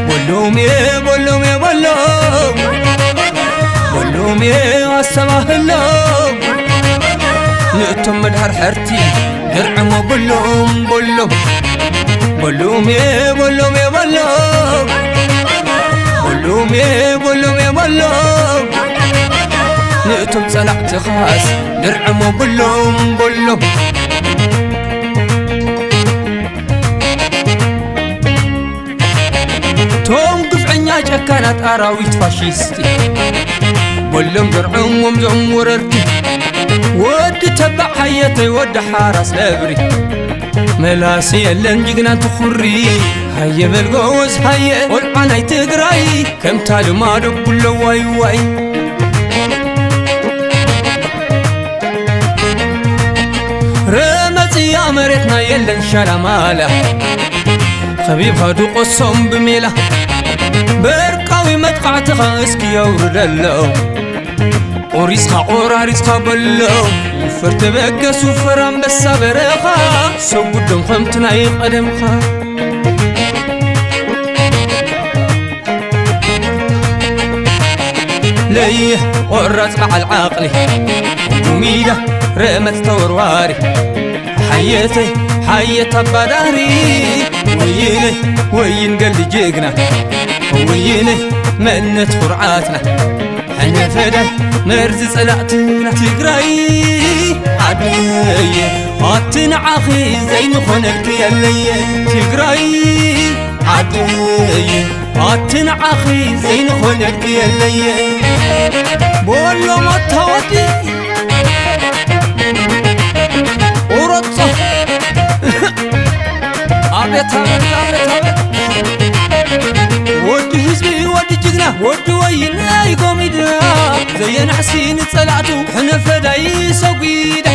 በሎም እየ፣ በሎም እየ፣ በሎም። በሎም እየ ኣስተባህሎም። ንእቶም መድሓርሓርቲ ድርዕሞ በሎም፣ በሎም። በሎም እየ፣ በሎም እየ፣ በሎም። በሎም እየ፣ በሎም እየ፣ በሎም። ንእቶም ጸላእትኻስ ድርዕሞ በሎም፣ በሎም። ቶም ግፍዐኛ ጨካናት ኣራዊት ፋሽስቲ፣ በሎም ዘርዕሞም ዞም ወረርቲ። ወዲ ተባዕ ሃየተይ ወዲ ሓራስ ነብሪ፣ መላሲ የለን ጅግና ትኹሪ። ሃየ በል ጎበዝ ሃየ ቆልዓ ናይ ትግራይ፣ ከምታ ልማዶ ብሎ ዋይ ዋይ። ረመጽያ መሬትና የለን ሻላማላ፣ ኸቢብኻ ድቆሶም ብሜላ። በርቃዊ መጥቃዕትኻ እስኪ የውርደሎም፣ ቆሪጽኻ ቆራሪጽኻ በሎም። ውፈር ተበገስ ውፈር ኣንበሳ በረኻ፣ ሰጉዶም ከምቲ ናይ ቀደምኻ። ለይሕ ቆራጽ በዓል ዓቕሊ፣ ጉሚዳ ረመጽ ተወርዋሪ፣ ሓየተይ ሓየት ኣባዳሪ። ወይነይ ወይን ገሊ ጅግና፣ ወይነይ መንነት ኩርዓትና፣ ሕነ ፈዳይ መርዚ ጸላእትና። ትግራይ ዓደየ፣ ኣቲ ንዓኺ ዘይንኾነልኪ የለየ። ትግራይ ዓደየ፣ ኣቲ ንዓኺ ዘይንኾነልኪ የለየ። በሎም ኣታ ወዲ ቁረጾ። ኣቤት፣ ኣቤት፣ ኣቤት፣ ኣቤት። ወዲ ህዝቢ፣ ወዲ ጅግና፣ ወዲ ወይነይ ጎሚዳ፣ ዘየናሕሲ ንጸላእቱ ሕነ ፈዳይ ሰጒዳ።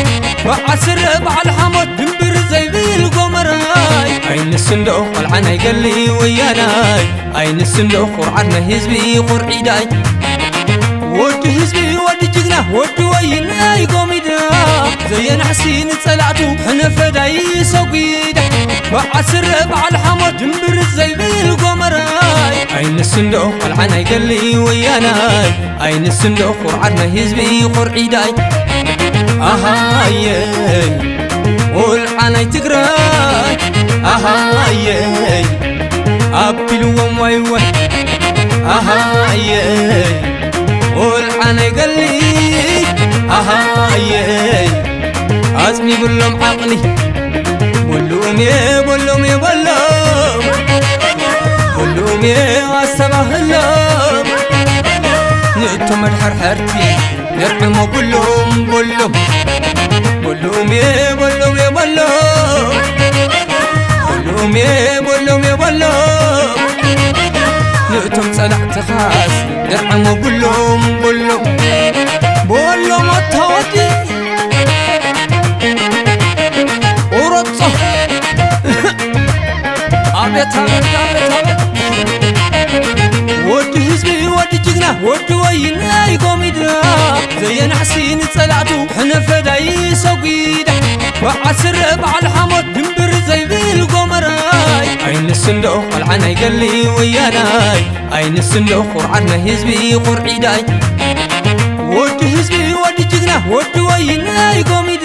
በዓል ስረ፣ በዓል ሓሞት፣ ድንብር ዘይብል ጎመራይ። ኣይንስንዶ ቆልዓ ናይ ገሊ ወያናይ፣ ኣይንስንዶ ኩርዓት ናይ ህዝቢ ኩርዒዳይ። ወዲ ህዝቢ፣ ወዲ ጅግና፣ ወዲ ወይነይ ጎሚዳ፣ ዘየናሕሲ ንጸላእቱ ሕነ ፈዳይ ሰጒዳ። በዓል ስረ፣ በዓል ሓሞት፣ ድንብር ዘይብል ጎመራይ። ኣይንስንዶ ቆልዓ ናይ ገሊ ወያናይ፣ ኣይንስንዶ ኩርዓት ናይ ህዝቢ ኩርዒዳይ። ኣሃየይ ቆልዓ ናይ ትግራይ፣ ኣሃየይ ኣቢልዎም ዋይ ዋይ። ኣሃየይ ቆልዓ ናይ ገሊ፣ ኣሃየይ ኣጽቢብሎም ዓቕሊ። በሎም እየ፣ በሎም እየ፣ በሎም። በሎም እየ ኣስተባህሎም። ንእቶም መድሓርሓርቲ ነርዕሞ በሎም፣ በሎም። በሎም እየ፣ በሎም እየ፣ በሎም። በሎም እየ፣ በሎም እየ፣ በሎም። ንእቶም ጸላእትኻስ ነርዕሞ በሎም፣ በሎም። በሎም ኣታ ወዲ ቁረጾ። ኣቤት፣ ኣቤት፣ ኣቤት፣ ኣቤት። ወዲ ህዝቢ፣ ወዲ ጅግና፣ ወዲ ወይነይ ጎሚዳ፣ ዘየናሕሲ ንጸላእቱ ሕነ ፈዳይ ሰጒዳ። በዓል ስረ፣ በዓል ሓሞት፣ ድንብር ዘይብል ጎመራይ። ኣይንስንዶ ቆልዓ ናይ ገሊ ወያናይ። ኣይንስንዶ ኩርዓት ናይ ህዝቢ ኩርዒዳይ። ወዲ ህዝቢ፣ ወዲ ጅግና፣ ወዲ ወይነይ ጎሚዳ፣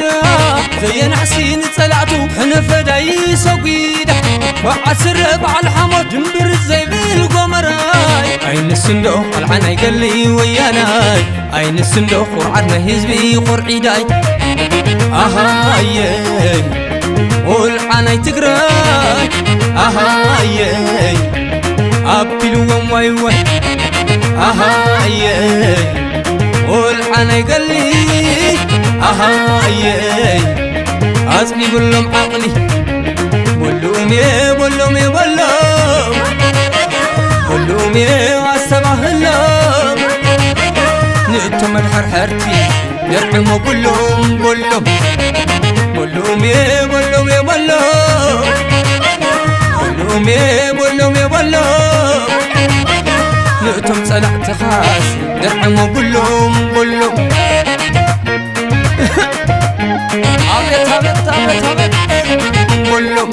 ዘየናሕሲ ንጸላእቱ ሕነ ፈዳይ ሰጒዳ። በዓል ስረ፣ በዓል ሓሞት፣ ድንብር ዘይብል ጎመራይ። ኣይንስንዶ ቆልዓ ናይ ገሊ ወያናይ። ኣይንስንዶ ኩርዓት ናይ ህዝቢ ኩርዒዳይ። ኣሃየይ ቆልዓ ናይ ትግራይ፣ ኣሃየይ ኣቢልዎም ዋይ ዋይ። ኣሃየይ ቆልዓ ናይ ገሊ፣ ኣሃየይ ኣጽቢብሎም ዓቕሊ። በሎም እየ፣ በሎም እየ፣ በሎም። ኣስተባህሎም ንእቶም መድሓርሓርቲ ደርዕሞ ኩሎም በሎም። በሎም በሎም በሎም በሎም በሎም በሎም ንእቶም ጸላእትኻስ ደርዕሞ ኩሎም በሎም። ኣቤት ኣቤት ኣቤት ኣቤት በሎም።